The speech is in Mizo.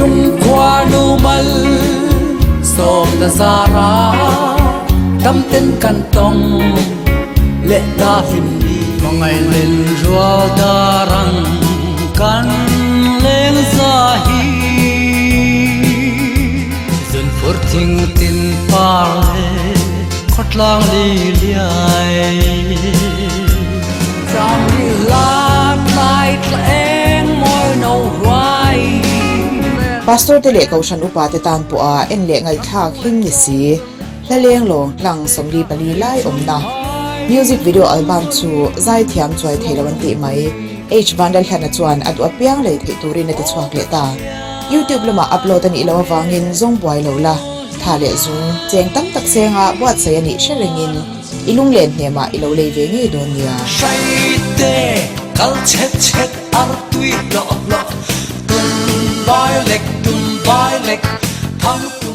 Chung khuanu mal sawmna zara damten kan tawng leh ta hlim ni. Hmangaih len rual darang kan leng za hi. Zun phur thing tin par leh khawtlang li liai. Chang ri lat lai tla eng mawi no ruai. Pastor te leh Kohhran upa te tan pawha en leh ngaihthlak him ni si. Hla leng lawng hlang 44 lai awmna music video album chu zaithiam chuai thei lo an tih mai. H Vanlalhlana chuan a duh apiang lei theih turin a ti chhuak leh ta. YouTube lamah upload a nih loh avangin zawng buai lo la, tha leh zung cheng tam tak senga buatsaih a nih hre rengin i lunglen hnemah i lo lei ve ngei dawn nia. Hraite kal chhet chhet ar tui hlawh hlawh tum vai lek tum vai lek thang.